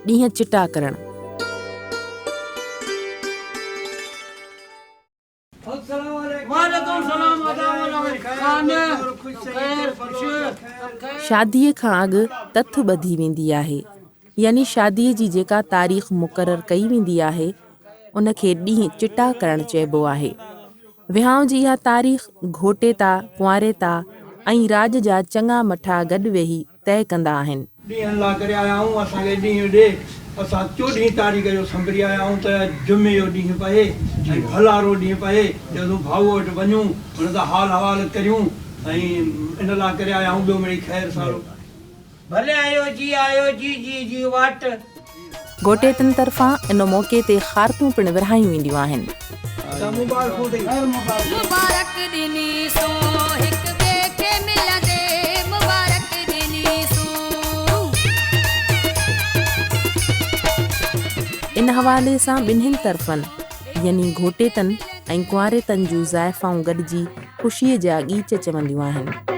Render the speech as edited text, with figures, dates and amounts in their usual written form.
ڏينهن چٽا ڪرڻ. شاديء کان اڳ تٿ ٻڌي ويندي آهي، يعني شاديء جي جيڪا تاريخ مقرر ڪئي ويندي آهي، ان کي ڏينهن چٽا ڪرڻ چئبو آهي. وهانء جي اها تاريخ گهوٽيتا، ڪنواريتا ۽ راڄ جا چڱا مٺا گڏ ويهي طئي ڪندا آهن. ڏينهن لا ڪري آيا آهيون، اسان کي ڏينهن ڏي، اسان چوڏهين تاريخ جو سنڀري آيا آهيون ته جمعي جو ڏينهن پئي ۽ ڀلارو ڏينهن پئي، چيوسون ڀائوء وٽ وڃون، هن سان حال حوال ڪريون ۽ ان لا ڪري آيا آهيون، ٻيو مڙئي خير سارو. ڀلي آيو جي آيو جي جي جي واٽ. گهوٽيتن طرفان ان موقعي تي خارتون پڻ ورهايون وينديون آهن. مبارڪ ڏني سون هڪ ٻئي کي ملندي مبارڪ ڏني سون. ان حوالي سان ٻنهين طرفن يعني گهوٽيتن ۽ ڪنواريتن جون زائفائون گڏجي خوشيء جا ڳيچ چونديون آهن.